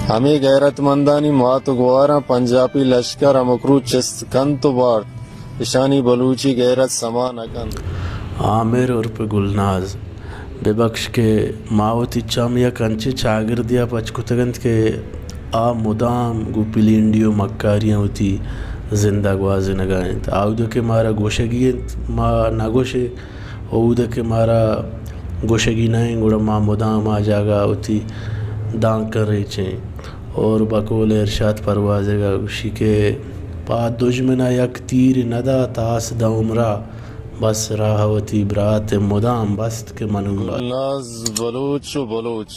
ہمے غیرت مندانی مات و گواراں پنجابی لشکر ہمکروچ چست کنت و بارت، اشانی بلوچی غیرت سما نہ کنت۔ عامر عرف گلناز، ببخش کہ ما وتی چم یک انچیں چاگردے ءَ پچ کتگ انت کہ آ مدام گوں پلینڈی و مکاریاں وتی زند ءَ گوازینگ ءَ انت۔ آ اود ءَ کہ مارا گوشگی انت، ما نہ گوشیں، اود ءَ کہ مارا گوشگی نہ انت، گڑا ما مدام آ جاگہ ءَ وتی دانکاں ریچیں۔ اور بقول ارشاد پروازگ ءَ گوشی کہ پہ دژمن ءَ یک تیر نہ دات آس داں عمر ءَ، بس راہ وتی برات مدام بست کہ منوبات۔ گلناز بلوچ و بلوچ۔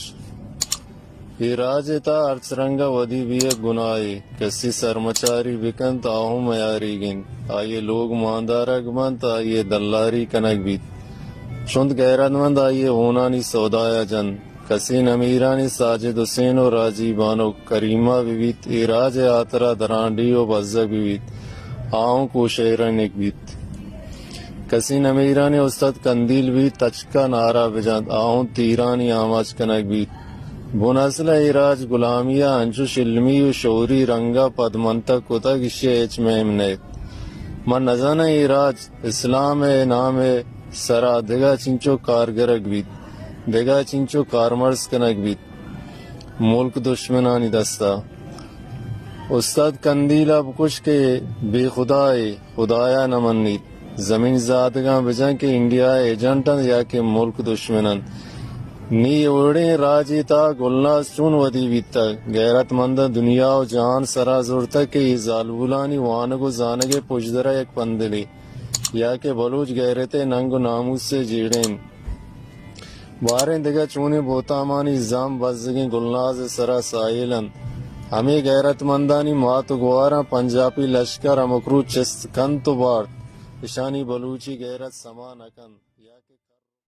اے راج ءِ تہا ہرچ رنگ ءَ ودی بیگ گناہے۔ کسی سرمچاری بکنت، آ ہم میاریگ انت۔ آئی ءِ لوگ ماندارگ بنت، آئی ءِ دلاری کنگ بیت۔ چنت غیرتمند آئی ءِ ہونانی سودایا جنت۔ کسین امیرانی ساجد حسین و راجی بانک کریمہ بہ بیت، اے راج ءِ ہاترا درانڈیھ و بزگ بہ بیت، آ ہم کوشئیرنگ بیت۔ کسین امیرانی استاد کندیل بیت، تچک ءَ نعرہ بجنت، آ ہم تیرانی آماچ کنگ بیت۔ بن اصل ءَ اے راج گلامی ءَ انچوش علمی و شعوری رنگ ءَ پدمنتگ کتگ، ایشی ءَ ہچ مہم نئیت۔ من نزاناں اے راج اسلام ءِ نام ءِ سرا دگہ چنچو کار گرگ بیت، دگہ چنچو کارمرز کنگ بیت ملک دشمنانی دستا۔ استاد کندیل ءَ بکش کہ بے خدائے، خدایا نہ منیت۔ زمین زادگاں بجن کہ انڈیا ءِ ایجنٹ انت یا کہ ملک دشمن انت۔ نی اے وڑیں راجے تہا گلناز چون ودی بیتگ؟ غیرت منداں دنیا و جہان سرا زرتگ کہ اے زالبولانی وانگ و زانگ ءِ پژدرا یک پندلے۔ یا کہ بلوچ غیرت ءِ ننگ و ناموس ءِ جیڑہ انت۔ باریں دگہ چونیں بہتامانی زام بزگیں گلناز ءِ سرا ساحل انت۔ ہمے غیرت مندانی مات و گواراں پنجابی لشکر ہمکروچ چست کنت و بارت، اشانی بلوچی غیرت سما نہ کنت۔ یا کہ